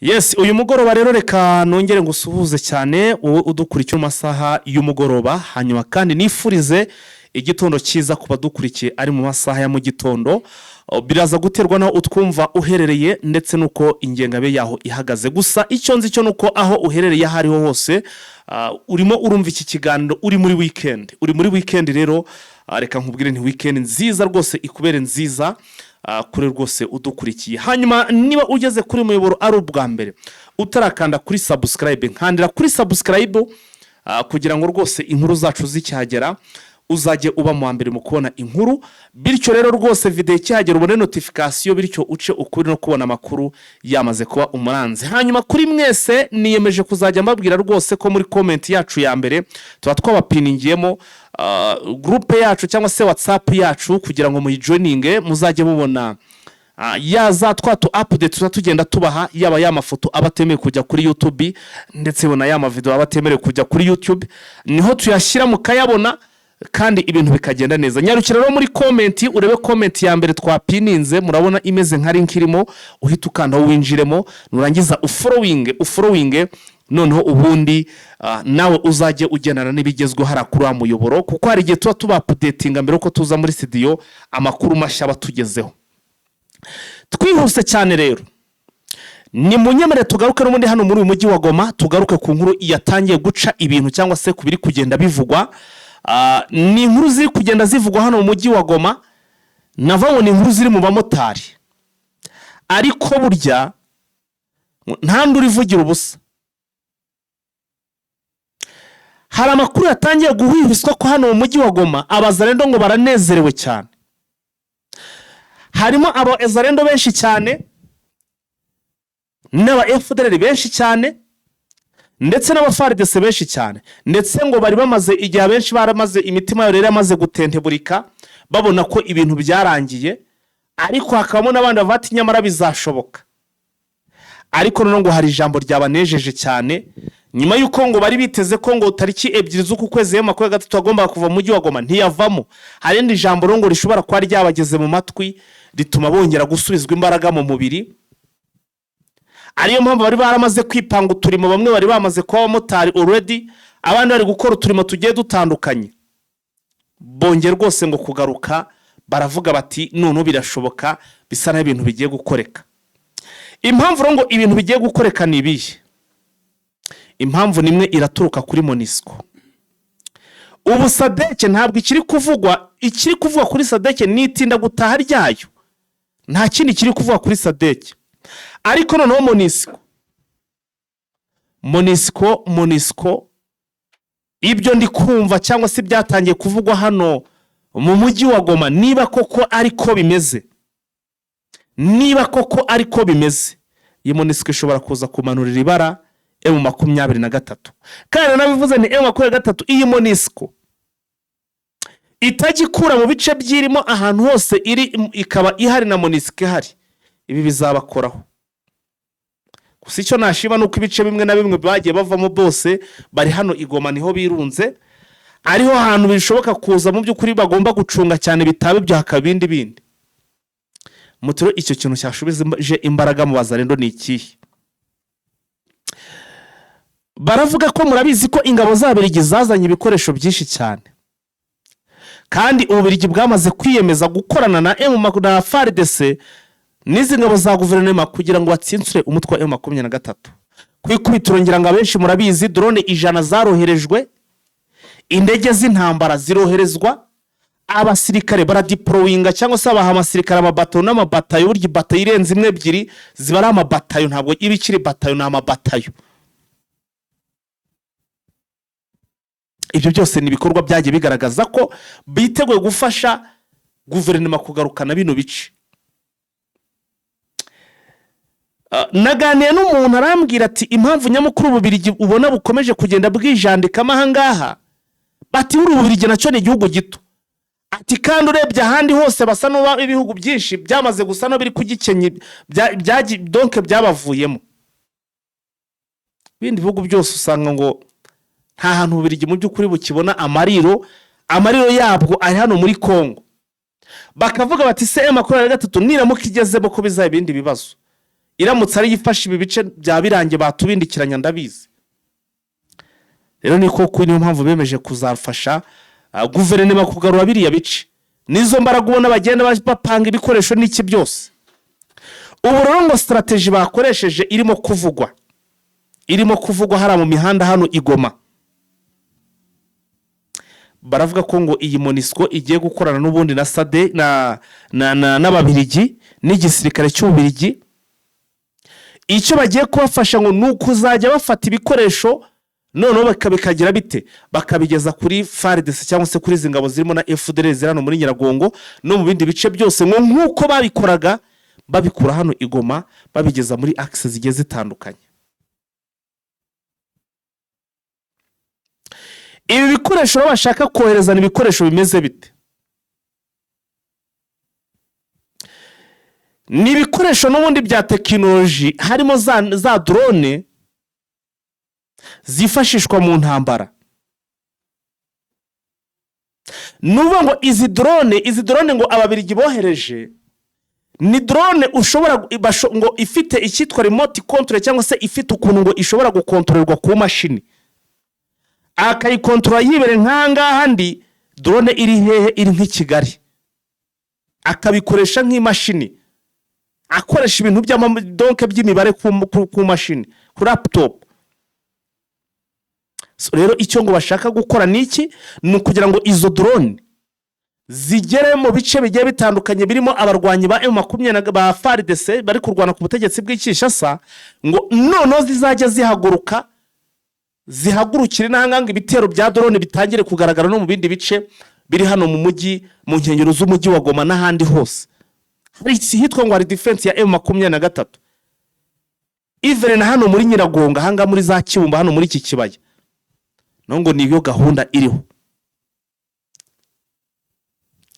Yes, uyu mugoroba rero reka nongere ngusuhuze cyane wowe udukurikiye mu masaha y'umugoroba, hanyuma kandi nifurize igitondo cyiza ku badukurikiye ari mu masaha ya mu gitondo. Biraza guterwa n'aho utwumva uherereye ndetse n'uko ingengabihe yaho ihagaze. Gusa icyo nzi cyo ni uko aho uherereye aho ariho hose, urimo urumva iki kiganiro uri muri weekend. Uri muri weekend rero, reka nkubwire nti weekend nziza rwose, ikubere nziza kuri rwose udukurikiye. Hanyuma niba ugeze kuri muyoboro ari ubwa mbere utarakanda kuri subscribe, nkandira kuri subscribe, kugira ngo rwose inkuru zacu zikihagera uzajye uba mu wa mbere mu kubona inkuru. Bityo rero rwose videwo ikihagera ubone notification, bityo uce ukuri no kubona amakuru yamaze kuba umuranzi. Hanyuma kuri mwese niyemeje kuzajya mbabwira rwose ko muri comment yacu ya mbere tuba twabapiningiyemo groupe yacu cyangwa se WhatsApp yacu, kugira ngo muyijoininge, muzajye mubona yaza twa tu update tuba tugenda tubaha, yaba ya mafoto aba atemewe kujya kuri YouTube, ndetse na ya mavidewo aba atemerewe kujya kuri YouTube, niho tuyashyira mukayabona kandi ibintu bikagenda neza. Nyarukira rero muri comment, urebe comment ya mbere twapininze, murabona imeze nka link irimo, uhita ukandaho winjiremo, nurangiza ufollowinge, ufollowinge, noneho ubundi nawe uzajye ugendana n'ibigezweho hariya kuri wa muyoboro, kuko hari igihe tuba tubaupdatinga mbere yuko tuza muri studio, amakuru mashya aba atugezeho. Twihuse cyane rero, ni munyemere tugaruke n'ubundi hano muri uyu mujyi wa Goma, tugaruke ku nkuru yatangiye guca ibintu cyangwa se ku biri kugenda bivugwa. Ni inkuru ziri kugenda zivugwa hano mu mujyi wa Goma, navuga ngo ni inkuru ziri mu bamotari, ariko burya nta nduru ivugira ubusa. Hari amakuru yatangiye guhwihwiswa ko hano mu mujyi wa Goma abazarendo ngo baranezerewe cyane, harimo abazarendo benshi cyane n'aba FDLR benshi cyane ndetse n'aba FARDC benshi cyane, ndetse ngo bari bamaze igihe abenshi baramaze imitima yabo rero yamaze gutenteburika, babona ko ibintu byarangiye, ariko hakabamo n'abandi bavuga ati nyamara bizashoboka. Ariko noneho ngo hari ijambo ryabanejeje cyane, nyuma y'uko ngo bari biteze ko ngo tariki 2 z'uku kwezi M23 agombaga kuva mu mujyi wa Goma, ntiyavamo. Hari irindi jambo rero ngo rishobora kuba ryabageze mu matwi, rituma bongera gusubizwa imbaraga mu mubiri, ariyo mpamvu bari baramaze kwipanga uturimo. Bamwe bari bamaze kuba abamotari already, abandi bari gukora uturimo tugiye dutandukanye. Bongeye rwose ngo kugaruka, baravuga bati noneho birashoboka, bisa n'aho ibintu bigiye gukoreka. Impamvu rero ngo ibintu bigiye gukoreka ni ibihe? Impamvu nimwe iraturuka kuri MONUSCO. Ubu SADC ntabwo ikiri kuvugwa. Ikiri kuvugwa kuri SADC ni itinda gutaha ryayo, nta kindi kiri kuvugwa kuri SADC. Ariko noneho MONUSCO, MONUSCO, MONUSCO, ibyo ndi kumva cyangwa se byatangiye kuvugwa hano mu mujyi wa Goma, niba koko ariko bimeze, niba koko ariko bimeze, iyi MONUSCO ishobora kuza kumanurira ibara M23. Kandi nabivuze ni M23, iyi MONUSCO itajya ikura mu bice byirimo, ahantu hose iri ikaba ihari na MONUSCO ihari, ibi bizabakoraho. Gusa icyo nashima ni uko ibice bimwe na bimwe bagiye bavamo bose bari hano i Goma, niho birunze, ariho hantu bishoboka kuza mu by'ukuri bagomba gucunga cyane, bitaba ibyo hakaba ibindi bindi. Mutiro icyo kintu cyashubije imbaraga mu bazarendo ni ikihe? Baravuga ko murabizi ko ingabo z'Ababirigi zazanye ibikoresho byinshi cyane, kandi Ububirigi bwamaze kwiyemeza gukorana na M na FARDC n'izi ngabo za guverinoma kugira ngo batsinsure umutwe wa M23. Ku ikubitiro ngira ngo abenshi murabizi, drone 100 zaroherejwe, indege z'intambara ziroherezwa, abasirikare baradeployinga cyangwa se baha abasirikare amabatayo n'amabatayo. Burya ibatayo irenze imwe, ebyiri, ziba ari amabatayo, ntabwo iba ikiri batayo, ni amabatayo. Ibyo byose ni ibikorwa byagiye bigaragaza ko biteguye gufasha guverinoma kugarukana bino bice. Naganiye n'umuntu arambwira ati impamvu nyamukuru Ububirigi ubona bukomeje kugenda bwijandikamo aha ngaha, bati buriya Ububirigi nacyo ni igihugu gito, ati kandi urebye ahandi hose basa n'uba ibihugu byinshi byamaze gusa n'ibiri kugikenya, donc byabavuyemo. Ibindi bihugu byose usanga ngo nta hantu Ububirigi mu by'ukuri bukibona amariro, amariro yabwo ari hano muri Kongo. Bakavuga bati se M23 niramuka igezemo ko bizaba ibindi bibazo. Iramutse ariyo ifashe ibi bice bya birangiye, batubindikiranya, ndabizi. Rero ni koko, niyo mpamvu bemeje kuzafasha guverinoma kugarura biriya bice. Nizo mbaraga ubona bagenda bapanga ibikoresho n'iki byose. Ubu rero ngo stratégie bakoresheje irimo kuvugwa hariya mu mihanda hano i Goma, baravuga ko ngo iyi MONUSCO igiye gukorana n'ubundi na SADC n'Ababirigi n'igisirikare cy'Ububirigi. Icyo bagiye kubafasha ngo ni ukuzajya bafata ibikoresho, noneho bakabikagira bite, bakabigeza kuri FARDC cyangwa se kuri izi ngabo zirimo na FDLR ziri hano muri Nyiragongo no mu bindi bice byose, ngo nk'uko babikoraga babikura hano i Goma babigeza muri axes zigiye zitandukanye. Ibi bikoresho rero bashaka koherezana, ibikoresho bimeze bite? Ni ibikoresho n'ubundi bya tekinoloji, harimo za drone zifashishwa mu ntambara. Ni ukuvuga ngo izi drone ngo Ababirigi bohereje ni drone ushobora ngo ifite icyitwa remote control, cyangwa se ifite ukuntu ngo ishobora gukontororwa ku mashini, akayikontorora yibere nk'ahangaha. Ndi drone iri hehe? Iri nk'i Kigali, akabikoresha nk'imashini, akoresha ibintu by'amadonke by'imibare ku mashini, kuri laptop. So, rero icyo ngo bashaka gukora ni iki? Ni ukugira ngo izo drone zigere mu bice bigiye bitandukanye birimo abarwanyi ba M20 ba FARDC bari kurwana ku butegetsi bw'i Kinshasa, ngo noneho zizajya zihaguruka, zihagurukire n'ahangaha, ngo ibitero bya drone bitangire kugaragara no mu bindi bice biri hano mu mujyi, mu nkengero z'umujyi wa Goma n'ahandi hose hari hitwa ngo hari défense ya M23, even na hano muri Nyiragongo, ahangaha muri za Kibumba, hano muri iki kibaya. Naho ngo niyo gahunda iriho.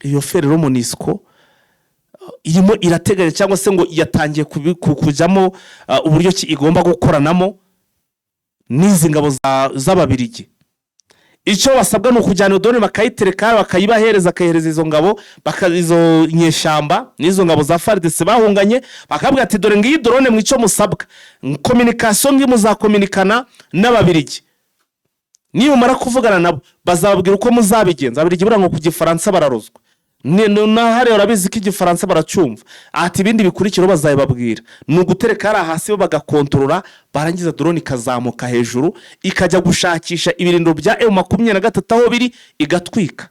Iyo fere rero MONUSCO irimo irateganya, cyangwa se ngo yatangiye kujyamo uburyo ki igomba gukoranamo n'izi ngabo z'Ababirigi. Icyo basabwa ni ukujyana iyo drone bakayitereka, bakayibahereza, akayihereza izo ngabo, izo nyeshyamba n'izo ngabo za FARDC bahunganye, bakabwira ati: "Dore ngiyi drone, mu icyo musabwa communication, ngi muzakominikana n'Ababirigi. Nimumara kuvugana nabo bazababwira uko muzabigenza." Ababirigi buriya ngo ku Gifaransa bararozwa. Na hariya urabizi ko Igifaransa baracyumva. Ati ibindi bikurikiraho bazabibabwira. Ni ugutereka hariya hasi bo bagakontorora, barangiza drone ikazamuka hejuru, ikajya gushakisha ibirindiro bya M23 aho biri, igatwika.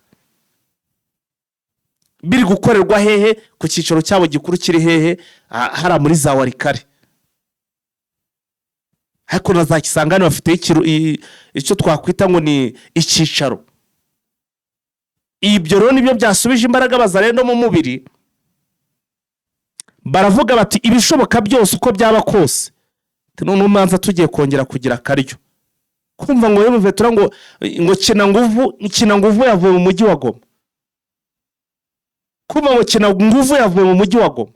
Biri gukorerwa hehe? Ku cyicaro cyabo gikuru kiri hehe? Ah, hariya muri za Walikale, ariko na za Kisangani bafite icyo twakwita ngo ni icyicaro. Ibyo rero nibyo byasubije imbaraga Bazarendo mu mubiri. Baravuga bati: "Ibishoboka byose, uko byaba kose, noneho umanza tugiye kongera kugira akaryo." Kumva ngo M23 ngo kina nguvu yavuye mu mujyi wa Goma, kumva ngo kina nguvu yavuye mu mujyi wa Goma,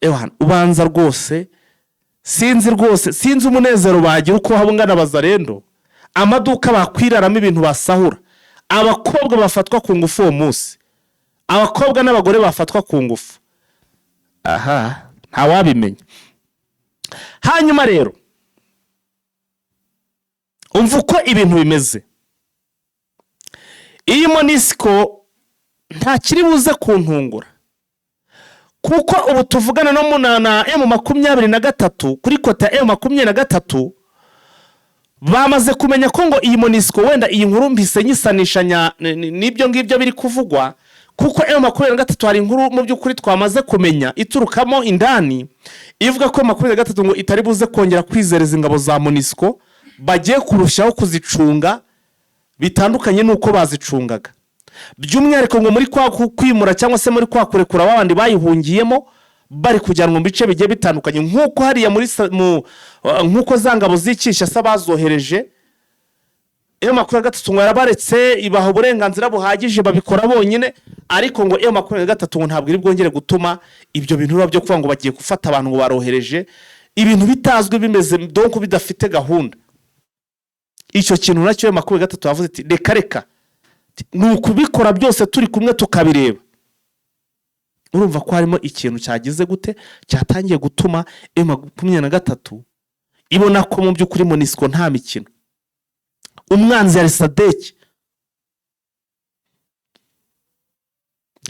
ewana ubanza rwose sinzi, rwose sinzi umunezero bagira, uko haba ungana. Bazarendo amaduka bakwiraramo, ibintu basahura, abakobwa bafatwa ku ngufu uwo munsi, abakobwa n'abagore bafatwa ku ngufu, aha ntawabimenya. Hanyuma rero umva uko ibintu bimeze. Iyi MONUSCO nta kiri buze kuntungura, kuko ubu tuvugana no mu na M23, kuri côté ya M23 bamaze kumenya ko ngo iyi MONUSCO, wenda iyi nkuru mbise nyisanishanya n'ibyo ngibyo biri kuvugwa, kuko M23 hari inkuru mu by'ukuri twamaze kumenya iturukamo indani ivuga ko M23 ngo itari buze kongera kwizereza ingabo za MONUSCO, bagiye kurushaho kuzicunga bitandukanye n'uko bazicungaga, by'umwihariko ngo muri kwa kwimura cyangwa se muri kwa kurekura babandi bayihungiyemo bari kujyanwa mu bice bigiye bitandukanye, nk'uko hariya muri nk'uko za ngabo z'i Kinshasa bazohereje. M23 ngo yarabaretse, ibaha uburenganzira buhagije, babikora bonyine, ariko ngo M23 ngo ntabwo iri bwongere gutuma ibyo bintu biba byo kuvuga ngo bagiye gufata abantu ngo barohereje, ibintu bitazwi, bimeze donc bidafite gahunda. Icyo kintu nacyo M23 yavuze iti: "Reka reka, ni ukubikora byose turi kumwe, tukabireba." Urumva ko harimo ikintu cyagize gute, cyatangiye gutuma M23 ibona ko mu by'ukuri MONUSCO nta mikino, umwanzi yari SADC.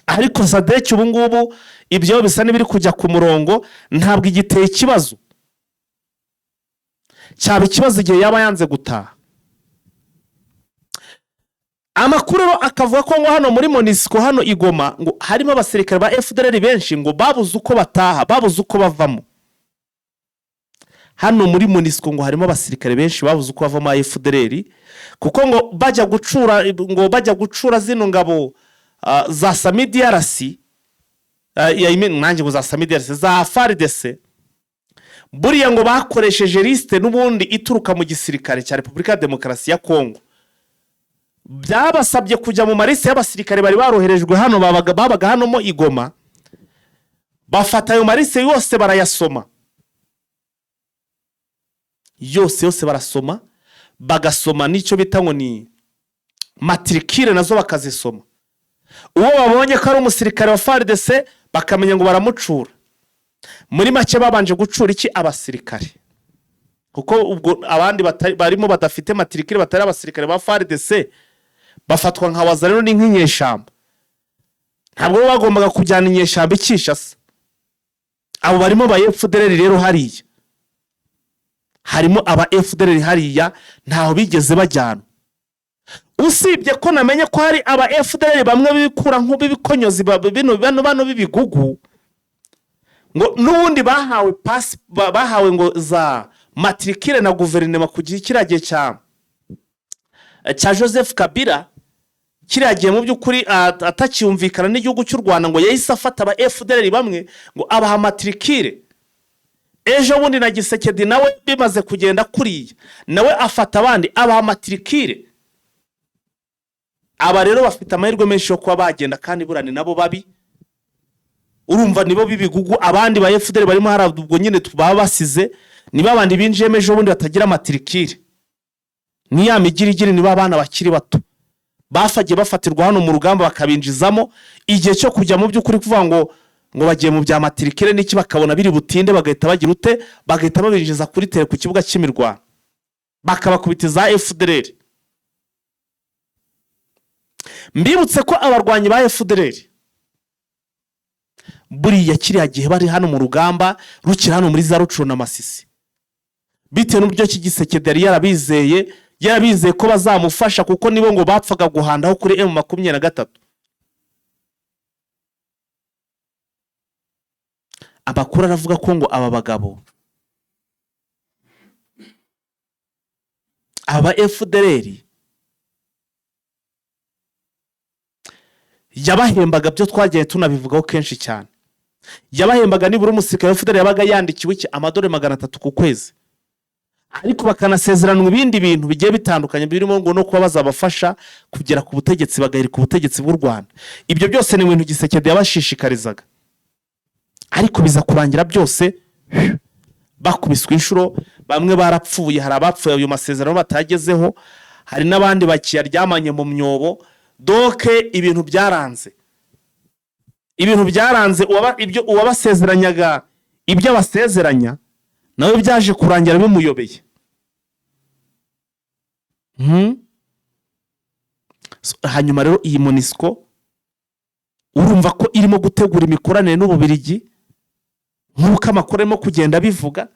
Ariko SADC ubu ngubu ibyo bisa n'ibiri kujya ku murongo, ntabwo igiteye ikibazo. Cyaba ikibazo igihe yaba yanze gutaha. Amakuru rero akavuga ko ngo hano muri MONUSCO, hano i Goma, ngo harimo abasirikare ba FDLR benshi ngo babuze uko bataha, babuze uko bavamo. Hano muri MONUSCO ngo harimo abasirikare benshi babuze uko bavamo FDLR, kuko ngo bajya gucura zino ngabo za SAMIDRC, nanjye ngo za SAMIDRC, za FARDC, buriya ngo bakoresheje liste n'ubundi ituruka mu gisirikare cya Repubulika ya Demokarasi ya Kongo. Byabasabye kujya mu maliste y'abasirikare bari baroherejwe hano, babaga hano mo i Goma, bafata ayo maliste yose barayasoma yose yose, barasoma, bagasoma n'icyo bita ngo ni matricule, nazo bakazisoma. Uwo babonye ko ari umusirikare wa FARDC bakamenya ngo baramucura. Muri make babanje gucura iki? Abasirikare, kuko ubwo abandi barimo badafite matricule, batari abasirikare ba FARDC, bafatwa nka wazalendo, ni nk'inyeshyamba. Ntabwo bo bagombaga kujyana inyeshyamba i Kinshasa. Abo barimo ba FDLR rero, hariya harimo aba FDLR, hariya ntaho bigeze bajyana, usibye ko namenye ko hari aba FDLR bamwe bikura nk'ubikonyozi, bino bano b'ibigugu, ngo n'ubundi bahawe pasi, bahawe ngo za matricule na guverinoma ku gihe kiriya gihe cya Joseph Kabila. Kiriya gihe mu by'ukuri atacyumvikana n'igihugu cy'u Rwanda, ngo yahise afata aba FDLR bamwe ngo abaha matricule. Ejo bundi na Tshisekedi nawe bimaze kugenda kuriya, nawe afata abandi abaha matricule. Aba rero bafite amahirwe menshi yo kuba bagenda, kandi burane nabo babi, urumva nibo b'ibigugu. Abandi ba FDLR barimo hari ubwo nyine baba basize, ni babandi binjiyemo ejo bundi batagira matricule, ni ya migirigiri, nibo abana bakiri bato bafagiye bafatirwa hano mu rugamba bakabinjizamo. Igihe cyo kujya mu by'ukuri kuvuga ngo bagiye mu bya matricule n'iki, bakabona biri butinde, bagahita bagira ute? Bagahita babinjiza kuri terrain, ku kibuga cy'imirwano, bakabakubita za FDLR. Mbibutse ko abarwanyi ba FDLR buriya kiriya gihe bari hano mu rugamba rukiri hano muri za Rutshuru na Masisi, bitewe n'uburyo Tshisekedi yari yarabizeye ko bazamufasha, kuko nibo ngo bapfaga guhandaho kuri M23. Amakuru aravuga ko ngo aba bagabo, aba FDLR, yabahembaga, byo twagiye tunabivugaho kenshi cyane, yabahembaga nibura umusirikare wa FDLR yabaga yandikiwe iki? Amadolari 300 ku kwezi, ariko bakanasezeranwa ibindi bintu bigiye bitandukanye, birimo ngo no kuba bazabafasha kugera ku butegetsi, bagahirika ubutegetsi bw'u Rwanda. Ibyo byose ni ibintu Tshisekedi yabashishikarizaga, ariko biza kurangira byose bakubiswe inshuro. Bamwe barapfuye, hari abapfuye ayo masezerano batagezeho, hari n'abandi bakiyaryamanye mu myobo. Donc ibintu byaranze, ibintu byaranze. Ibyo uwabasezeranyaga, ibyo abasezeranya nawe byaje kurangira bimuyobeye. So, hanyuma rero iyi MONUSCO urumva ko irimo gutegura imikoranire n'Ububirigi, nk'uko amakuru arimo kugenda abivuga.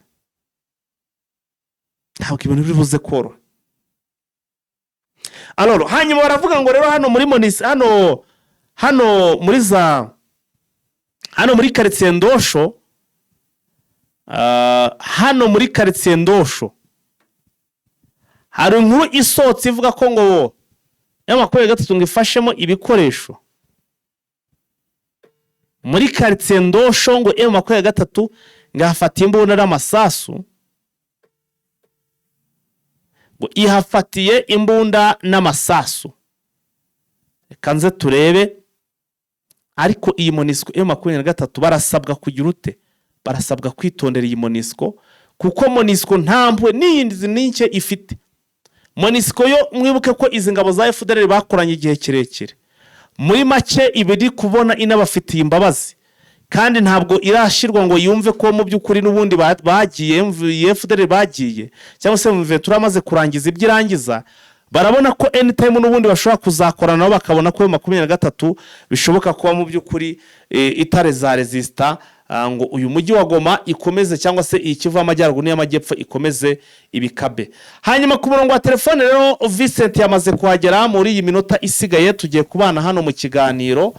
Ntabwo ibintu biri buze koroha. Alors, hanyuma baravuga ngo rero hano muri MONUSCO, hano muri za hano muri karitsiye Ndosho, hano muri karitsiye Ndosho hari inkuru isohotse ivuga ko ngo M23 ngo ifashemo ibikoresho muri karitsiye Ndosho, ngo M23 ngo ihafatiye imbunda n'amasasu, ngo ihafatiye imbunda n'amasasu. Reka nze turebe. Ariko iyi MONUSCO, M23 barasabwa kugira ute? Barasabwa kwitondera iyi MONUSCO, kuko MONUSCO nta mpuhwe n'iyindi n'icyo ifite. MONUSCO yo, mwibuke ko izi ngabo za FDLR bakoranye igihe kirekire. Muri make iba iri kubona inabafitiye imbabazi. Kandi ntabwo irashirwa ngo yumve ko mu by'ukuri n'ubundi bagiye FDLR bagiye, cyangwa se M23 amaze kurangiza ibyo irangiza. Barabona ko anytime n'ubundi bashobora kuzakorana nabo, bakabona ko 23 bishoboka kuba mu by'ukuri itare za resista ngo uyu mujyi wa Goma ikomeze, cyangwa se iyi Kivu y'Amajyaruguru n'iy'Amajyepfo ikomeze ibikabe. Hanyuma ku murongo wa telefone rero, Vincent yamaze kuhagera. Muri iyi minota isigaye tugiye kubana hano mu kiganiro,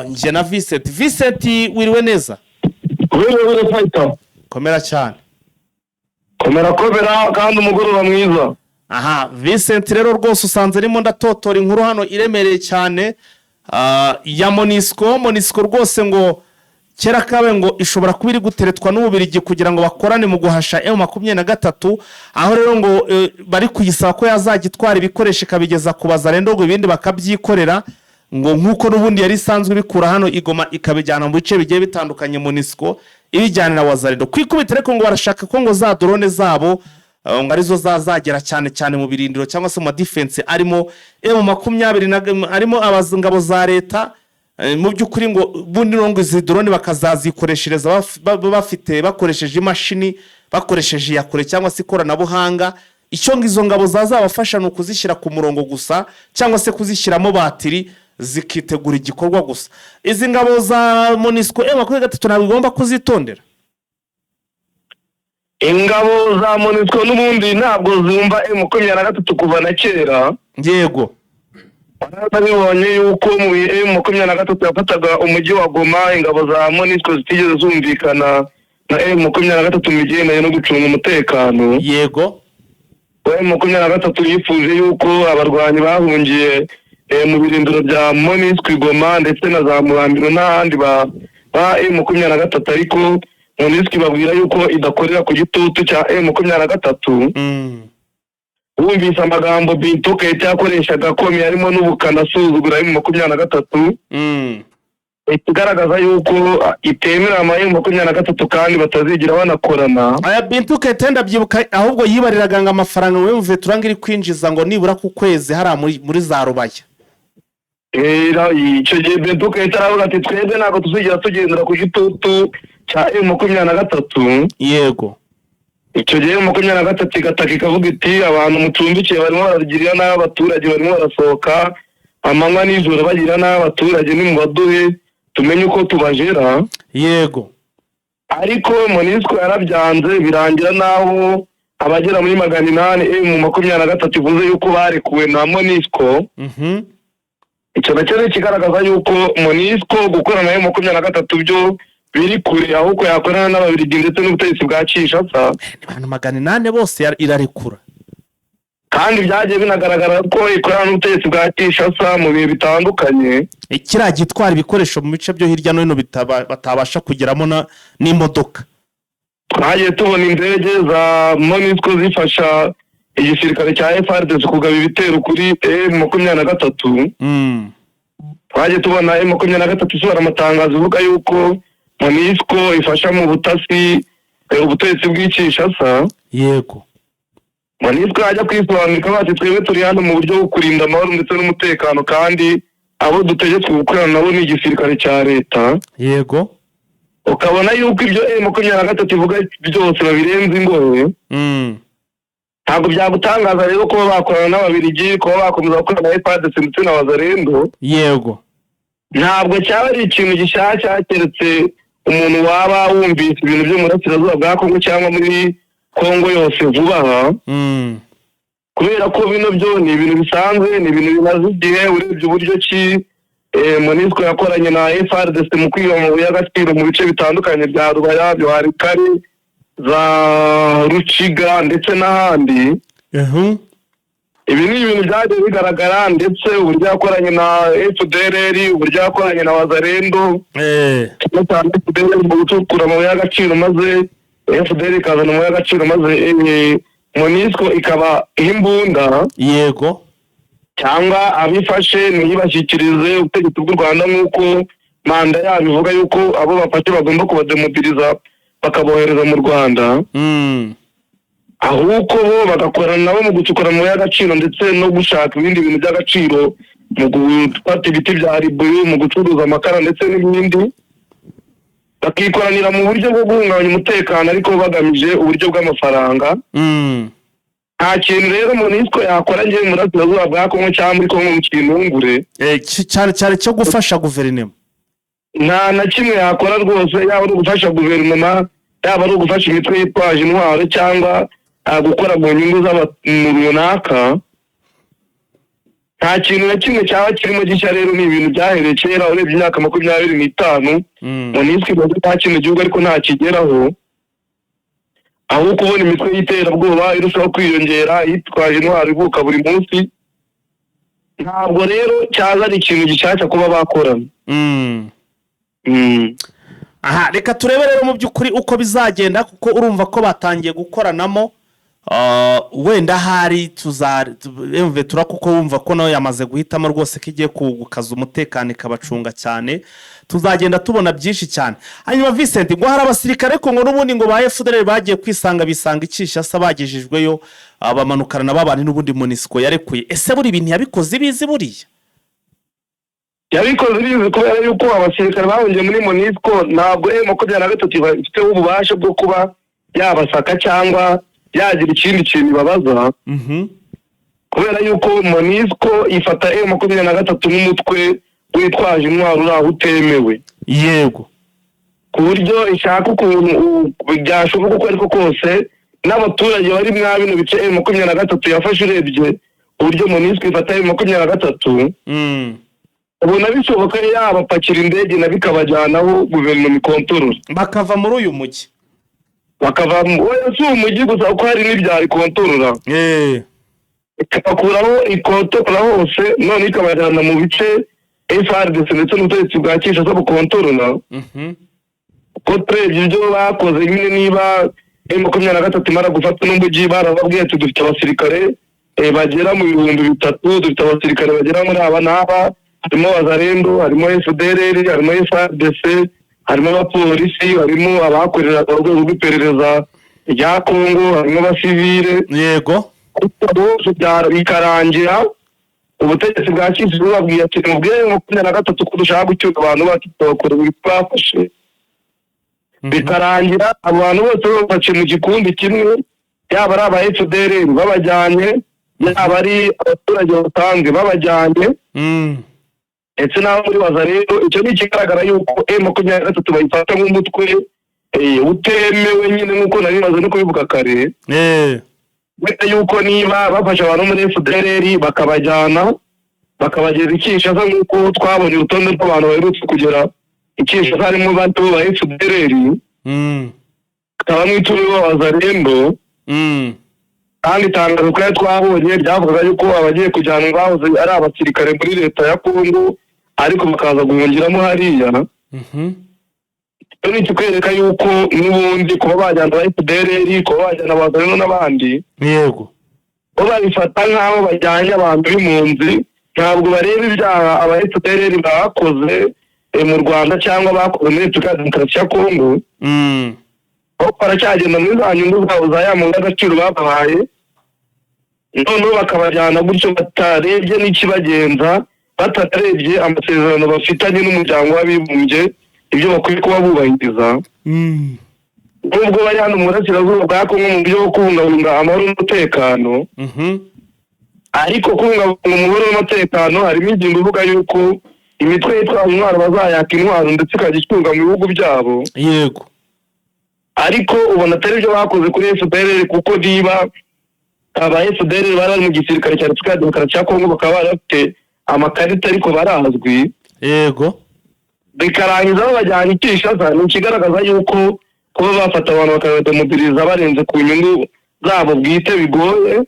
njye na Vincent. Vincent, wiriwe neza? Wiriwe, wiriwe, fighter. Komera cyane. Komera, komera, kandi umugoroba mwiza. Aha Vincent rero rwose usanze arimo ndatotora inkuru hano iremereye cyane ya MONUSCO. MONUSCO rwose ngo kera kabe ngo ishobora kuba iri guteretwa n'Ububirigi kugira ngo bakorane mu guhasha M23, aho rero ngo bari kuyisaba ko yazajya itwara ibikoresho ikabigeza ku Bazarendo, ngo ibindi bakabyikorera, ngo nk'uko n'ubundi yari isanzwe ibikura hano igoma ikabijyana mu bice bigiye bitandukanye, MONUSCO ibijyanira Wazarendo. Ku ikubitiro ariko ngo barashaka ko ngo za drone zabo ngo arizo zazagera cyane cyane mu birindiro cyangwa se mu ma defense arimo M20 arimo ingabo za leta. Mu by'ukuri ngo bundi ngo izi drone bakazazikoreshereza bafite, bakoresheje imashini, bakoresheje iyakure cyangwa se ikoranabuhanga. Icyo ngo izo ngabo zazabafasha ni ukuzishyira ku murongo gusa, cyangwa se kuzishyiramo batiri zikitegura igikorwa gusa. Izi ngabo za MONUSCO, M23 ntabwo igomba kuzitondera. Ingabo za MONUSCO n'ubundi ntabwo zumva M23 kuva na kera. Nabibonye yuko mu bihe M23 yafataga umujyi wa Goma, ingabo za MONUSCO zitigeze zumvikana na M23 mu bigendanye no gucunga umutekano. M23 yifuje yuko abarwanyi bahungiye mu birindiro bya MONUSCO i Goma ndetse na za Murambiro n'ahandi ba M23, ariko MONUSCO ibabwira yuko idakorera ku gitutu cya M23. Wumvise amagambo Bintou Keita yakoreshaga akomeye, harimo n'ubukana, asuzugura M23, ikigaragaza yuko itemera ama M23 kandi batazigira banakorana. Aya Bintou Keita ndabyibuka, ahubwo yibariraga ngo amafaranga ngo M23 ngo iri kwinjiza ngo nibura ku kwezi hariya muri za Rubaya. Icyo gihe Bintou Keita aravuga ati: "Twebwe ntabwo tuzigera tugendera ku gitutu cya M23." Icyo gihe M23 igataka ikavuga iti: "Abantu mucumbikiye barimo baragirira nabi abaturage, barimo barasohoka amanywa nijoro bagira nabi abaturage, nimubaduhe tumenye uko tubajera." Ariko MONUSCO yarabyanze, birangira n'aho abagera muri 800 M23 ivuze yuko barekuwe na MONUSCO. Icyo nacyo ni ikigaragaza yuko MONUSCO gukorana na M23 byo biri kure, ahubwo yakorana n'Ababiligi ndetse n'ubutegetsi bwa Kinshasa. Ni abantu 800 bose irarekura. Kandi byagiye binagaragara ko ikorana n'ubutegetsi bwa Kinshasa mu bihe bitandukanye. Kiriya gitwara ibikoresho mu bice byo hirya no hino batabasha kugeramo n'imodoka. Twagiye tubona indege za MONUSCO zifasha igisirikare cya FARDC kugaba ibitero kuri M23. Twagiye tubona M23 isohora amatangazo ivuga yuko MONUSCO ifasha mu butasi ubutegetsi bw'i Kinshasa. MONUSCO yajya kwisobanura ikavuga ati: "Twebwe turi hano mu buryo bwo kurinda amahoro ndetse n'umutekano, kandi abo dutegetswe gukorana nabo ni igisirikare cya leta." Ukabona yuko ibyo M23 ivuga byose babirenze ingohe. Ntabwo byagutangaza rero kuba bakorana n'Ababiligi, kuba bakomeza gukorana na FARDC ndetse na Wazalendo. Ntabwo cyaba ari ikintu gishyashya, keretse umuntu waba wumvise ibintu byo mu burasirazuba bwa Kongo cyangwa muri Kongo yose vuba aha, kubera ko bino byo ni ibintu bisanzwe, ni ibintu bimaze igihe. Urebye uburyo ki MONUSCO yakoranye na FARDC mu kwiba amabuye y'agaciro mu bice bitandukanye bya Rubaya, bya Walikale, za Ruciga ndetse n'ahandi, ibi ni ibintu byagiye bigaragara, ndetse uburyo yakoranye na FDLR, uburyo yakoranye na Wazalendo, cyane cyane FDLR mu gucukura amabuye y'agaciro, maze FDLR ikazana amabuye y'agaciro, maze MONUSCO ikaba imbunda cyangwa abifashe ntibashyikirize ubutegetsi bw'u Rwanda, nk'uko manda yabo ivuga yuko abo bafashe bagomba kubademobiliza bakabohereza mu Rwanda, ahubwo bo bagakorana nabo mu gucukura amabuye y'agaciro ndetse no gushaka ibindi bintu by'agaciro, mu gufata ibiti bya ribuyu, mu gucuruza amakara ndetse n'ibindi. Bakikoranira mu buryo bwo guhungabanya umutekano, ariko bagamije uburyo bw'amafaranga. Nta kintu rero MONUSCO yakora ngewe mu burasirazuba bwa Kongo cyangwa muri Kongo mu kinungure. Cyane cyane cyo gufasha guverinoma. Nta na kimwe yakora rwose, yaba ari ugufasha guverinoma, yaba ari ugufasha imitwe yitwaje intwaro, cyangwa gukora mu nyungu z'abantu runaka. Nta kintu na kimwe cyaba kirimo gishya. Rero ni ibintu byahereye kera. Urebye imyaka 25 MONUSCO imaze nta kino gihugu, ariko ntakigeraho. Aho kubona imitwe y'iterabwoba irushaho kwiyongera, yitwaje intwaro ivuka buri munsi, ntabwo rero cyaza ari ikintu gishyashya kuba bakorana. Aha reka turebe rero mu by'ukuri uko bizagenda, kuko urumva ko batangiye gukoranamo. Wenda hari tuza kuko wumva ko nawe yamaze guhitamo rwose ko igiye gukaza umutekano, ikabacunga cyane. Tuzagenda tubona byinshi cyane. Hanyuma Vincent, ngo hari abasirikare ko ngo n'ubundi ngo ba FDLR bagiye kwisanga, bisanga i Kinshasa, bagejejweyo, bamanukana na babandi n'ubundi MONUSCO yarekuye. Ese buri ibintu yabikoze ibizi buriya? Yabikoze bizi, kubera yuko abasirikare bahungiye muri MONUSCO ntabwo M23 ifiteho ububasha bwo kuba yabasaka cyangwa yagira ikindi kintu ibabaza, kubera yuko MONUSCO ifata M23 nk'umutwe witwaje intwaro uri aho utemewe, ku buryo ishaka ukuntu byashoboka uko ariko kose n'abaturage bari mwa bino bice M23 yafashe. Urebye uburyo MONUSCO ifata M23, ubona bishoboka yabapakira indege nabo ikabajyanaho guverinoma ikontorora. Bakava muri uyu mujyi. Bakava oya, si umujyi gusa, kuko hari n'ibyaro ikontorora. Ikabakuraho ikontorora hose, none ikabajyana mu bice FARDC ndetse n'ubutegetsi bwa Kinshasa bukontorora. Ko turebye ibyo bakoze nyine, niba M23 imara gufata n'umujyi barababwiye ati: "Dufite abasirikare bagera mu 3000, dufite abasirikare bagera muri aba n'aba, harimo Wazalendo, harimo FDLR, harimo FARDC, harimo abapolisi, harimo abakoreraga urwego rw'iperereza rya Kongo, harimo abasivile." Ariko bose bikarangira ubutegetsi bwa Kinshasa bubabwiye ati: "Mubwire 23 ko dushaka gucyura abantu bacu, tubakora ibyo bafashe." Bikarangira abo bantu bose bafashe mu gikundi kimwe, yaba ari aba FDLR babajyanye, yaba ari abaturage basanzwe babajyanye, ndetse n'abo muri Wazalendo. Icyo ni ikigaragara yuko M23 bayifata nk'umutwe utemewe nyine, nk'uko nari maze no kubivuga kare. Kubera yuko niba bafashe abantu muri FDLR bakabajyana, bakabageza i Kinshasa, nk'uko twabonye urutonde rw'abantu baherutse kugera i Kinshasa, harimo bato ba FDLR, hakabamo 10 b'Abazalendo. Kandi itangazo twari twabonye ryavugaga yuko abagiye kujyanwa bahoze ari abasirikare muri leta ya Kongo, ariko bakaza guhungiramo hariya. Icyo ni ikikwereka yuko n'ubundi kuba bajyana aba FDLR, kuba bajyana Abazalendo n'abandi, bo babifata nk'aho bajyanye abantu b'impunzi. Ntabwo bareba ibyaha aba FDLR bakoze mu Rwanda cyangwa bakoze muri Repubulika ya Demokarasi ya Kongo, ahubwo baracyagenda muri za nyungu zabo za ya mabuye y'agaciro babahaye, noneho bakabajyana gutyo batarebye n'ikibagenza, batarebye amasezerano bafitanye n'Umuryango w'Abibumbye, ibyo bakwiye kuba bubahiriza. Nubwo bari hano mu burasirazuba bwa Kongo mu buryo bwo kubungabunga amahoro n'umutekano, ariko kubungabunga amahoro n'umutekano harimo ingingo ivuga yuko imitwe yitwaje intwaro bazayaka intwaro ndetse ikajya icunga mu bihugu byabo. Ariko ubona atari byo bakoze kuri FDLR, kuko niba aba FDLR bari bari mu gisirikare cya Repubulika ya Demokarasi ya Kongo, bakaba bari bafite amakarita ariko barazwi, bikarangiza babajyana i Kinshasa, ni ikigaragaza yuko kuba bafata abantu bakabademobiliza barenze ku nyungu zabo bwite bigoye.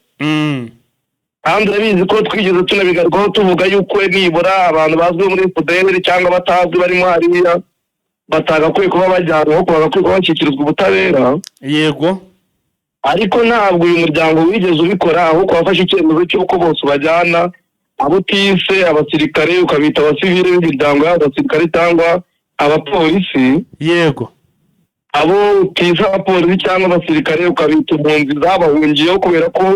Kandi urabizi ko twigeze tunabigarukaho tuvuga yuko nibura abantu bazwi muri FDLR cyangwa batazwi barimo hariya batagakwiye kuba bajyanwa, ahubwo bagakwiye kuba bashyikirizwa ubutabera. Ariko ntabwo uyu muryango wigeze ubikora, ahubwo wafashe icyemezo cy'uko bose ubajyana, abo utise abasirikare ukabita abasivile b'imiryango yabo, abasirikare cyangwa abapolisi, abo utise abapolisi cyangwa abasirikare ukabita impunzi zabahungiyeho, kubera ko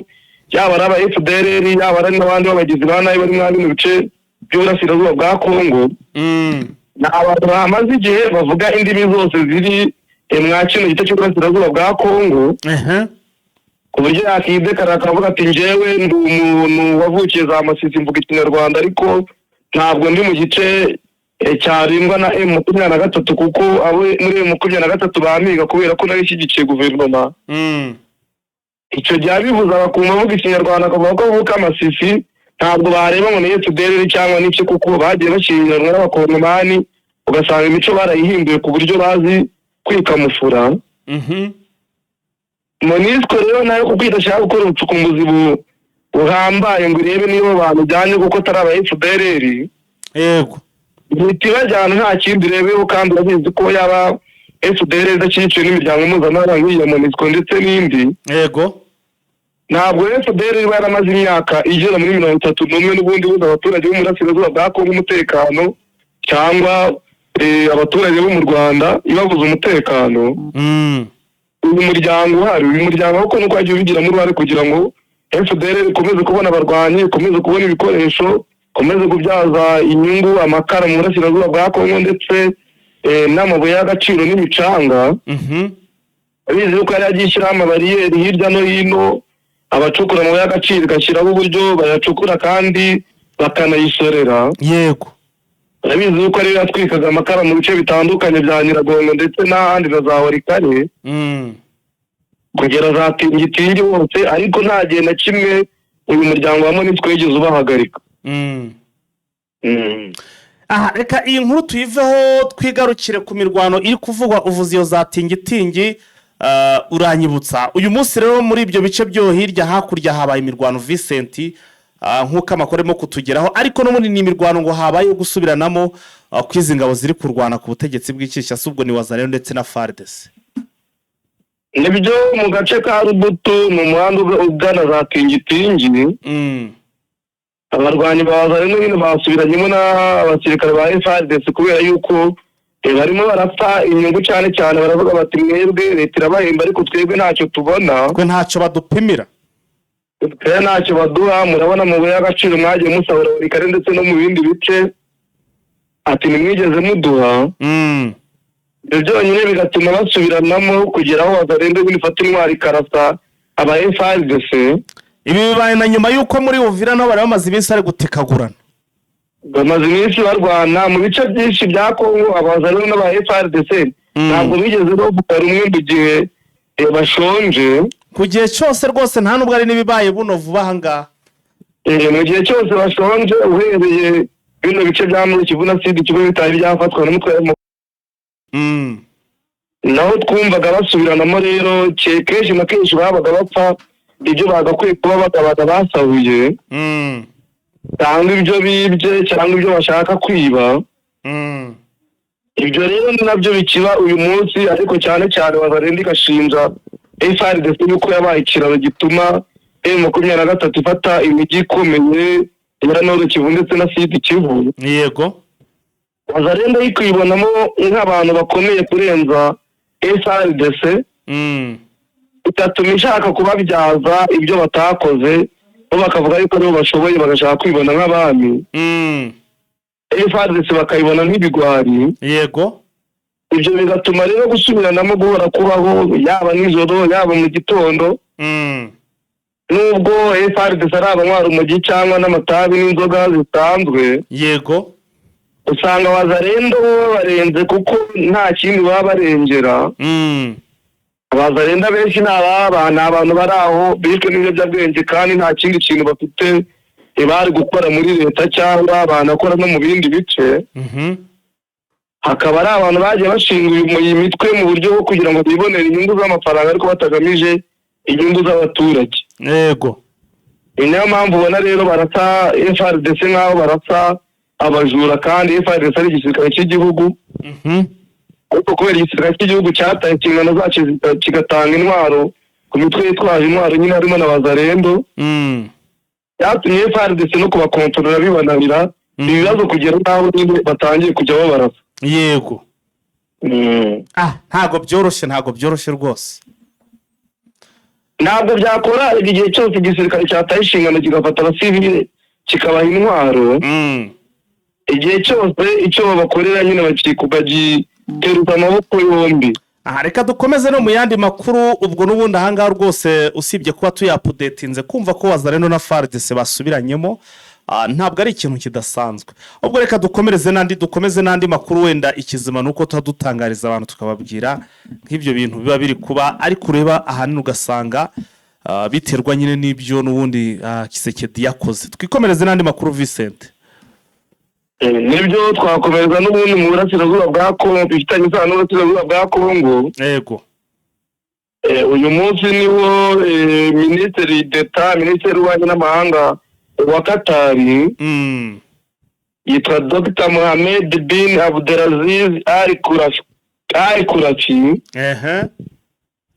yaba ari aba FDLR, yaba ari n'abandi b'abagizi ba nabi bari muri bino bice by'uburasirazuba bwa Kongo. Ni abantu bamaze igihe bavuga indimi zose ziri mwa kino gice cy'uburasirazuba bwa Kongo, ku buryo yakidekara akavuga ati: "Njyewe ndi umuntu wavukiye za Masisi, mvuga Ikinyarwanda, ariko ntabwo ndi mu gice cyarindwa na M23, kuko abo muri M23 bamiga kubera ko nari ishyigikiye guverinoma." Icyo gihe abivuze bakumva avuga Ikinyarwanda, akavuga ko avuka Masisi, ntabwo bareba ngo ni FDLR cyangwa n'iki, kuko bagiye bashyingiranwa n'Abakongomani, ugasanga imico barayihinduye ku buryo bazi kwikamufura. MONUSCO rero nayo, kuko idashaka gukora ubucukumbuzi buhambaye ngo irebe niba abantu ujyanye kuko atari aba FDLR, ihita ibajyana nta kindi irebeho. Kandi urabizi ko yaba FDLR idashyigikiwe n'imiryango mpuzamahanga nk'iyi ya MONUSCO ndetse n'indi, ntabwo FDLR iba yaramaze imyaka igera muri 31 n'ubundi buza abaturage bo mu burasirazuba bwa Kongo umutekano, cyangwa abaturage bo mu Rwanda ibabuza umutekano. Uyu muryango uhari, uyu muryango kuko nuko wagiye ubigiramo uruhare kugira ngo FDLR ikomeze kubona abarwanyi, ikomeze kubona ibikoresho, ikomeze kubyaza inyungu amakara mu burasirazuba bwa Kongo ndetse n'amabuye y'agaciro n'imicanga. Abizi yuko yari yagiye ishyiraho amabariyeri hirya no hino, abacukura amabuye y'agaciro igashyiraho uburyo bayacukura kandi bakanayisorera. Urabizi yuko ariyo yatwikaga amakara mu bice bitandukanye bya Nyiragongo ndetse n'ahandi na za Walikale, kugera za Tingitingi hose, ariko nta gihe na kimwe uyu muryango wa MONUSCO wigeze ubahagarika. Aha reka iyi nkuru tuyiveho, twigarukire ku mirwano iri kuvugwa. Uvuze iyo za Tingitingi, uranyibutsa uyu munsi rero muri ibyo bice byo hirya hakurya habaye imirwano, Vincent, nk'uko amakuru arimo kutugeraho, ariko n'ubundi ni imirwano ngo habaye gusubiranamo kw'izi ngabo ziri kurwana ku butegetsi bw'Ikinshasa, ubwo ni Wazalendo ndetse na FARDC. Nibyo, mu gace ka Rubutu, mu muhanda ugana za Tingitingi, abarwanyi ba Wazalendo nyine basubiranyemo n'abasirikare ba FARDC kubera yuko barimo barapfa inyungu cyane cyane. Baravuga bati: "Mwebwe leta irabahemba, ariko twebwe ntacyo tubona." Twe ntacyo badupimira. Twe ntacyo baduha. Murabona amabuye y'agaciro mwagiye musahura Walikale ndetse no mu bindi bice, ati ntimwigeze muduha. Ibyo byonyine bigatuma basubiranamo kugera aho Wazalendo nyine ifata intwari ikarasa aba FARDC. Ibi bibaye na nyuma y'uko muri Uvira nabo bari bamaze iminsi bari gutikagurana. Bamaze iminsi barwana mu bice byinshi bya Kongo. Abazalendo n'aba FARDC ntabwo bigeze bavuga rumwe mu gihe bashonje. Ku gihe cyose rwose, nta nubwo ari n'ibibaye buno vuba aha ngaha. Mu gihe cyose bashonje, uhereye bino bice bya muri Kivu na Sud Kivu bitari byafatwa n'umutwe wa naho twumvaga basubiranamo. Rero kenshi na kenshi babaga bapfa ibyo bagakwiye kuba bagabaga basahuye, cyangwa ibyo bibye, cyangwa ibyo bashaka kwiba. Ibyo rero ni nabyo bikiba uyu munsi, ariko cyane cyane Wazalendo igashinja FARDC yuko yabaye ikiraro gituma M23 ifata imijyi ikomeye ya Nord Kivu ndetse na Sud Kivu. Wazalendo ikwibonamo nk'abantu bakomeye kurenza FARDC, bigatuma ishaka kubabyaza ibyo batakoze, bo bakavuga yuko aribo bashoboye, bagashaka kwibona nk'abami, FARDC bakayibona nk'ibigwari. Ibyo bigatuma rero gusubiranamo guhora kubaho, yaba nijoro, yaba mu gitondo. Nubwo FARDC ari abanywa urumogi cyangwa n'amatabi n'inzoga zisanzwe, usanga Wazalendo bo babarenze, kuko nta kindi baba barengera. Abazalendo benshi ni ababa, ni abantu bari aho bishwe n'ibiyobyabwenge, kandi nta kindi kintu bafite bari gukora muri leta cyangwa banakora no mu bindi bice. Hakaba ari abantu bagiye bashinga iyi mitwe mu buryo bwo kugira ngo bibonere inyungu z'amafaranga, ariko batagamije inyungu z'abaturage. Ni nayo mpamvu ubona rero barasa FARDC nk'aho barasa abajura, kandi FARDC ari igisirikare cy'igihugu. Ariko kubera igisirikare cy'igihugu cyataye inshingano zacyo, kigatanga intwaro ku mitwe yitwaje intwaro nyine harimo na Wazalendo, byatumye FARDC no kubakontorora bibananira, ibibazo kugera n'aho nyine batangiye kujya babarasa. Ntabwo byoroshye, ntabwo byoroshye rwose. Ntabwo byakora. Igihe cyose igisirikare cyataye inshingano, kigafata abasivile kikabaha intwaro, Igihe cyose icyo babakorera nyine bagiteruza amaboko yombi. Aha reka dukomeze no mu yandi makuru. Ubwo n'ubundi ahangaha rwose, usibye kuba tuyaupdatinze, kumva ko Wazalendo na FARDC basubiranyemo, ntabwo ari ikintu kidasanzwe. Ubwo reka dukomereze n'andi, dukomeze n'andi makuru. Wenda ikizima ni uko tuba dutangariza abantu, tukababwira nk'ibyo bintu biba biri kuba, ariko ureba ahanini ugasanga biterwa nyine n'ibyo n'ubundi Tshisekedi yakoze. Twikomereze n'andi makuru, Vincent. Nibyo, twakomereza n'ubundi mu burasirazuba bwa Kongo, bifitanye isano n'uburasirazuba bwa Kongo. Uyu munsi niwo minisitiri d'État, minisitiri w'ububanyi n'amahanga wa Katari, yitwa Dr Mohamed bin Abdelaziz Al Khurafi,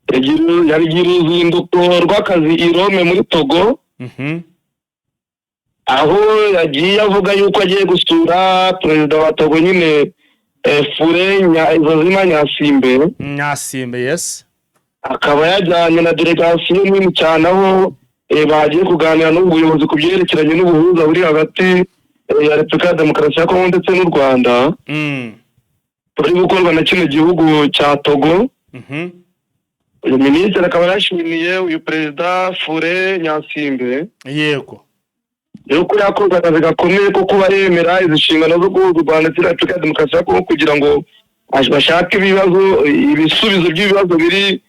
yagira uruzinduko rw'akazi i Lomé muri Togo, aho yagiye avuga yuko agiye gusura perezida wa Togo nyine, Faure Essozimna Gnassingbé. Gnassingbé, yes. Akaba yajyanye na délégation nini cyane, aho bagiye kuganira n'ubuyobozi ku byerekeranye n'ubuhuza buri hagati ya Repubulika ya Demokarasi ya Kongo ndetse n'u Rwanda, buri gukorwa na kino gihugu cya Togo. Uyu minisitiri akaba yashimiye uyu perezida Faure Gnassingbé yuko yakoze akazi gakomeye ko kuba yemera izi nshingano zo guhuza u Rwanda ndetse na Repubulika ya Demokarasi ya Kongo, kugira ngo bashake ibibazo, ibisubizo by'ibibazo biri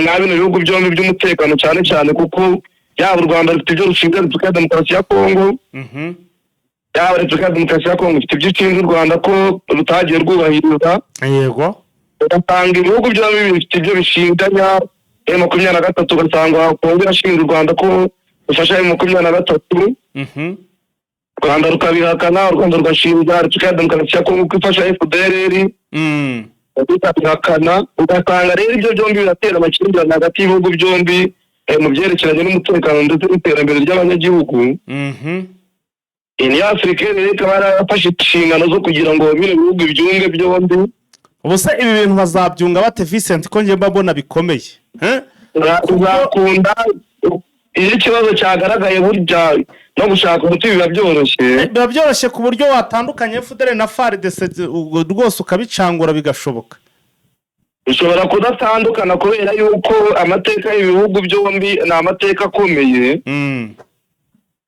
mwa bino bihugu byombi by'umutekano cyane cyane, kuko yaba u Rwanda rufite ibyo rushinzwe Repubulika ya Demokarasi ya Kongo, yaba Repubulika ya Demokarasi ya Kongo ifite ibyo ishinzwe u Rwanda ko rutagiye rwubahiriza. Ugasanga ibihugu byombi bifite ibyo bishinganya M23, ugasanga Kongo irashinja u Rwanda ko rufasha M23, u Rwanda rukabihakana, u Rwanda rugashinja Repubulika ya Demokarasi ya Kongo ko ifasha FDLR, rukabihakana. Ugasanga rero ibyo byombi biratera amakimbirane hagati y'ibihugu byombi mu byerekeranye n'umutekano ndetse n'iterambere ry'abanyagihugu. Union Africaine rero ikaba yarafashe inshingano zo kugira ngo bino bihugu byunge byombi. Ubu se ibi bintu bazabyunga bate, Vincent, ko njye mba mbona bikomeye? Eh? Uzakunda iyo ikibazo cyagaragaye, burya no gushaka umuti biba byoroshye. Biba byoroshye ku buryo watandukanye FDLR na FARDC ubwo rwose ukabicangura bigashoboka. Bishobora kudatandukana kubera yuko amateka y'ibihugu byombi ni amateka akomeye,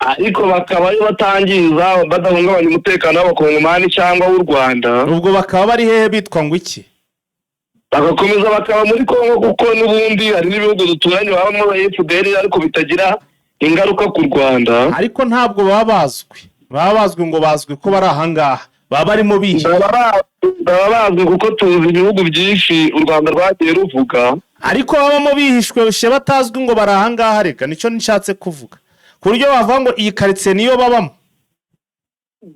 ariko bakaba yo batangiza, badahungabanya umutekano w'Abakongomani cyangwa w'u Rwanda. Ubwo bakaba bari hehe, bitwa ngo iki? Bagakomeza bakaba muri Kongo, kuko n'ubundi hari n'ibihugu duturanye babamo FDLR ariko bitagira ingaruka ku Rwanda. Ariko ntabwo baba bazwi, baba bazwi ngo bazwi ko bari ahangaha, baba barimo bihishe. Baba bazwi kuko tuzi ibihugu byinshi u Rwanda rwagiye ruvuga. Ariko babamo bihishwe bishe, batazwi ngo bari ahangaha. Reka nicyo nshatse kuvuga, ku buryo bavuga ngo iyi karitsiye niyo babamo.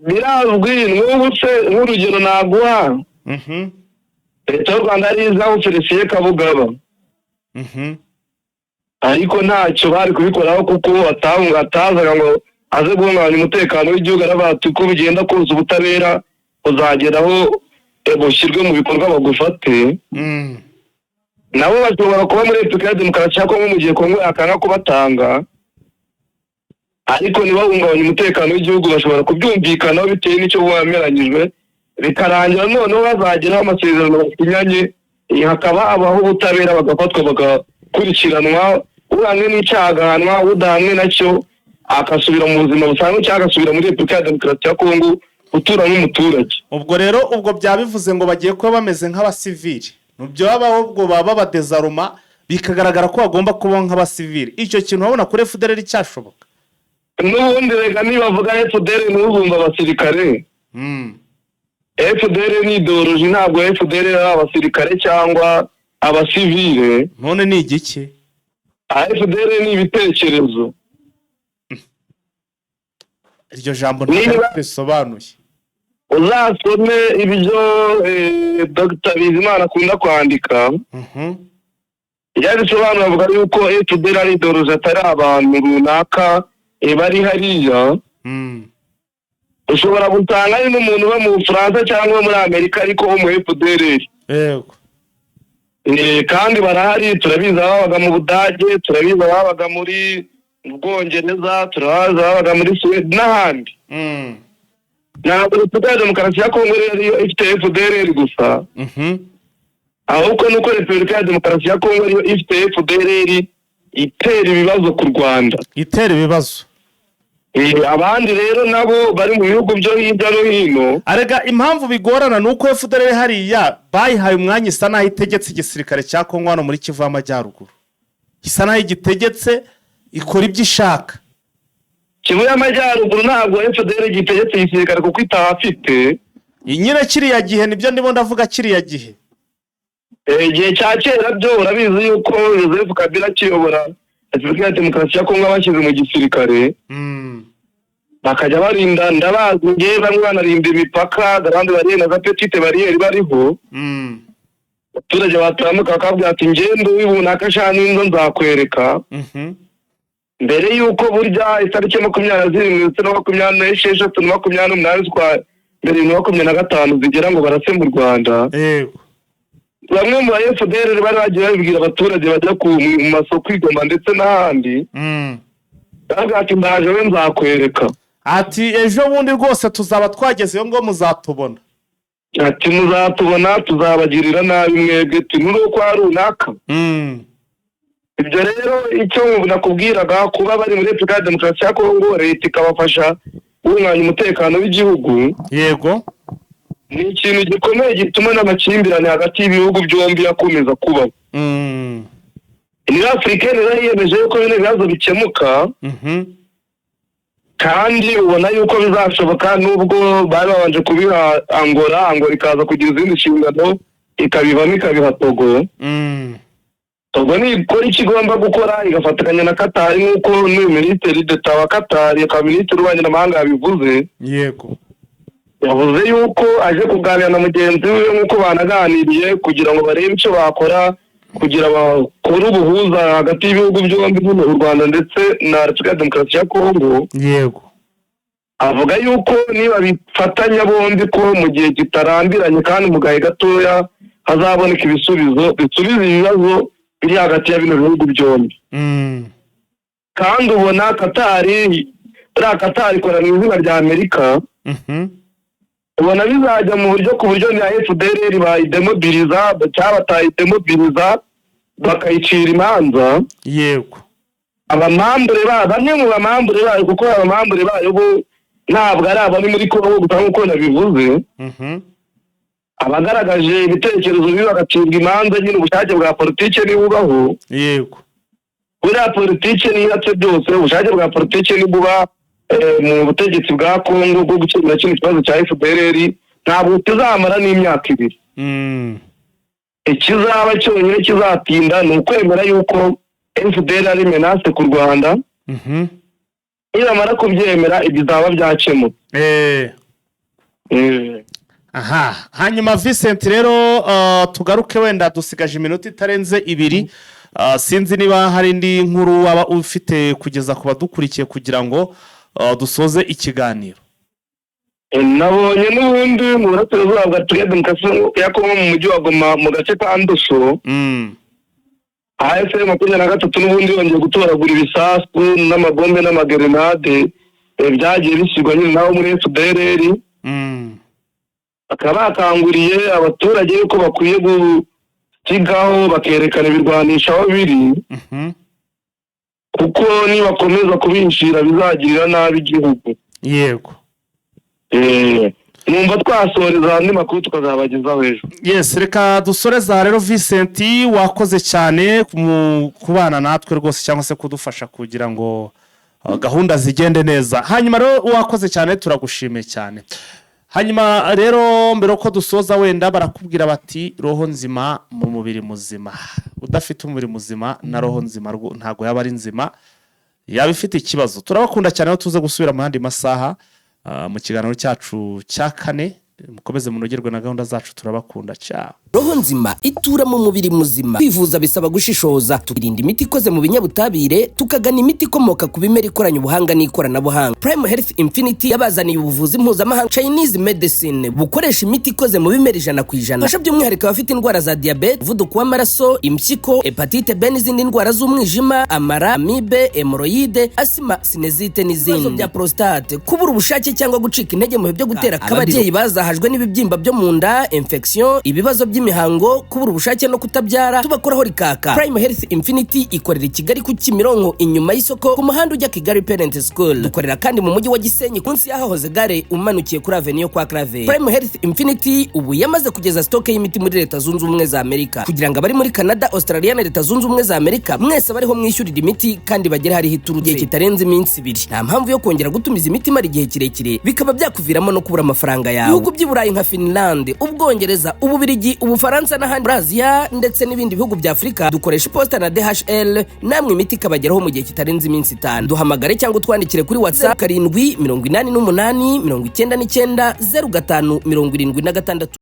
Birazwi. Nk'ubu se nk'urugero naguha, Leta y'u Rwanda yari izi aho Felicien Kabuga aba, ariko ntacyo bari kubikoraho kuko atazaga ngo aze guhungabanya umutekano w'igihugu. Aravuga ati uko bigenda kose ubutabera buzageraho bushyirwe mu bikorwa bagufate. Nabo bashobora kuba muri Repubulika ya Demokarasi ya Kongo mu gihe Kongo yakanga kubatanga, ariko ntibahungabanye umutekano w'igihugu. Bashobora kubyumvikanaho bitewe n'icyo bemeranyijwe, bikarangira noneho bazageraho amasezerano basinyanye, hakaba habaho ubutabera, bagafatwa, bagakurikiranwa, uhamwe n'icyaha agahanwa, udahamwe nacyo agasubira mu buzima busanzwe cyangwa agasubira muri Repubulika ya Demokarasi ya Kongo gutura nk'umuturage. Ubwo rero ubwo byaba bivuze ngo bagiye kuba bameze nk'abasivili babaho, ubwo baba babadésarma, bikagaragara ko bagomba kubaho nk'abasivili. Icyo kintu urabona kuri FDLR cyashoboka? N'ubundi reka nibavuga FDLR ntuzumva abasirikare. FDLR ni idéologie, ntabwo FDLR ari abasirikare cyangwa abasivile. None ni igiki? FDLR ni ibitekerezo. Iryo jambo ntabwo risobanuye. Uzasome ibyo Dr Bizimana akunda kwandika. Iyo abisobanura avuga yuko FDLR ari idéologie, atari abantu runaka bari hariya. Ushobora gusanga ari n'umuntu uba mu Bufaransa cyangwa muri Amerika ariko wo mu FDLR. Kandi barahari, turabizi ababaga mu Budage, turabizi ababaga muri Bwongereza, turabazi ababaga muri Suwede n'ahandi. Ntabwo Repubulika ya Demokarasi ya Kongo rero ariyo ifite FDLR gusa, ahubwo nuko Repubulika ya Demokarasi ya Kongo ariyo ifite FDLR itera ibibazo ku Rwanda. Itera ibibazo. Abandi rero nabo bari mu bihugu byo hirya no hino. Arega impamvu bigorana ni uko FDLR hariya bayihaye umwanya, isa n'aho itegetse igisirikare cya Kongo hano muri Kivu y'Amajyaruguru, isa n'aho igitegetse, ikora ibyo ishaka. Kivu y'Amajyaruguru ntabwo FDLR gitegetse igisirikare kuko itahafite. Nyine kiriya gihe nibyo ndimo ndavuga, kiriya gihe. Igihe cya kera byo urabizi yuko Joseph Kabila akiyobora Repubulika ya Demokarasi ya Kongo bashyize mu gisirikare, bakajya barinda, ndabazi ngewe, bamwe banarinda imipaka, abandi barinda za petites barrières bariho. Abaturage batambuka bakabwira ati: "Ngende uwibunaka sha n'inzo nzakwereka." Mbere y'uko burya itariki 27 ndetse na 26 na 28 z'ukwa mbere 2025 zigera ngo barase mu Rwanda, bamwe mu ba FDLR bari bagiye babibwira abaturage bajya mu masoko i Goma ndetse n'ahandi, baravuga ati: "Ndaje we nzakwereka." Ati: "Ejo bundi rwose tuzaba twagezeyo ngo muzatubona." Ati: "Muzatubona, tuzabagirira nabi mwebwe turi kwa runaka." Ibyo rero icyo nakubwiraga, kuba bari muri Repubulika ya Demokarasi ya Kongo, leta ikabafasha guhungabanya umutekano w'igihugu, ni ikintu gikomeye gituma n'amakimbirane hagati y'ibihugu byombi akomeza kubaho. Union Africaine rero yiyemeje yuko bino bibazo bikemuka, kandi ubona yuko bizashoboka nubwo bari babanje kubiha Angola, Angola ikaza kugira izindi nshingano ikabivamo ikabiha Togo. Togo nikora icyo igomba gukora igafatikanya na Katari, nk'uko n'uyu minisitiri d'État wa Katari akaba minisitiri w'ububanyi n'amahanga yabivuze. Yavuze yuko aje kuganira na mugenzi we nk'uko banaganiriye kugira ngo barebe icyo bakora kugira bakore ubuhuza hagati y'ibihugu byombi nyine, u Rwanda ndetse na Repubulika ya Demokarasi ya Kongo. Avuga yuko niba bifatanya bombi ko mu gihe kitarambiranye kandi mu gahe gatoya hazaboneka ibisubizo bisubiza ibibazo biri hagati ya bino bihugu byombi. Kandi ubona Katari, buriya Katari ikora mu izina rya Amerika. Ubona bizajya mu buryo ku buryo na FDLR bayidemobiriza cyangwa batayidemobiriza bakayicira imanza. Abamambure ba bamwe mu bamambure bayo, kuko abamambure bayo bo ntabwo ari abari muri Kongo gusa nk'uko nabivuze. Abagaragaje ibitekerezo bibi bagacibwa imanza nyine, ubushake bwa politike nibubaho. Buriya politike niratse byose, ubushake bwa politike nibuba mu butegetsi bwa Kongo bwo gukemura kino kibazo cya FDLR, ntabwo kizamara n'imyaka 2. Ikizaba cyonyine kizatinda ni ukwemera yuko FDLR ari menace ku Rwanda. Nibamara kubyemera, ibyo bizaba byakemutse. Aha hanyuma Vincent rero, tugaruke wenda dusigaje iminota itarenze 2. Sinzi niba hari indi nkuru waba ufite kugeza ku badukurikiye kugira ngo dusoze ikiganiro. Nabonye n'ubundi mu burasirazuba bwa Repubulika ya Demokarasi ya Kongo, mu mujyi wa Goma, mu gace ka Nduso, AFC 23 n'ubundi yongeye gutoragura ibisasu n'amabombe n'amagerenade byagiye bishyirwa nyine naho muri FDLR. Bakaba bakanguriye abaturage yuko bakwiye gusigaho bakerekana ibirwanisho aho biri, kuko nibakomeza kubinjira bizagirira nabi igihugu. Numva twasoreza, andi makuru tukazabagezaho ejo. Yes, reka dusoreze aha rero. Vincent, wakoze cyane mu kubana natwe rwose cyangwa se kudufasha kugira ngo gahunda zigende neza. Hanyuma rero wakoze cyane, turagushimiye cyane. Hanyuma rero mbere yuko dusoza, wenda barakubwira bati: "Roho nzima mu mubiri muzima." Udafite umubiri muzima na roho nzima ntabwo yaba ari nzima, yaba ifite ikibazo. Turabakunda cyane aho tuze gusubira mu yandi masaha mu kiganiro cyacu cya kane. Mukomeze munogerwe na gahunda zacu, turabakunda cyane. Roho nzima itura mu mubiri muzima. Kwivuza bisaba gushishoza, tukirinda imiti ikoze mu binyabutabire, tukagana imiti ikomoka ku bimera ikoranye ubuhanga n'ikoranabuhanga. Prime Health Infinity yabazaniye ubuvuzi mpuzamahanga, Chinese medicine, bukoresha imiti ikoze mu bimera 100%. Fasha by'umwihariko abafite indwara za diyabete, umuvuduko w'amaraso, impyiko, hépatite B n'izindi ndwara z'umwijima, amara, amibe, hémorroïdes, asima, sinusite n'izindi, ibibazo bya prostate, kubura ubushake cyangwa gucika intege mu bihe byo gutera akabariro, ababyeyi bazahajwe n'ibibyimba byo mu nda, infection, ibibazo by'imihango, kubura ubushake no kutabyara, tubakoraho rikaka. Prime Health Infinity ikorera i Kigali ku Kimironko, inyuma y'isoko, ku muhanda ujya Kigali Parent School. Dukorera kandi mu mujyi wa Gisenyi, munsi y'ahahoze gare, umanukiye kuri avenue yo kwa Claver. Prime Health Infinity ubu yamaze kugeza stock y'imiti muri Leta Zunze Ubumwe za Amerika, kugira ngo abari muri Canada, Australia na Leta Zunze Ubumwe za Amerika mwese bariho mwishyurira imiti kandi bagere hariho iturutse igihe kitarenze iminsi 2. Nta mpamvu yo kongera gutumiza imiti imara igihe kirekire, bikaba byakuviramo no kubura amafaranga yawe. Ibihugu by'i Burayi nka Finland, Ubwongereza, Ububirigi, Ubufaransa n'ahandi muri Aziya ndetse n'ibindi bihugu bya Afurika, dukoresha iposita na DHL, namwe imiti ikabageraho mu gihe kitarenze iminsi 5. Duhamagare cyangwa utwandikire kuri WhatsApp: 788 99 05 76.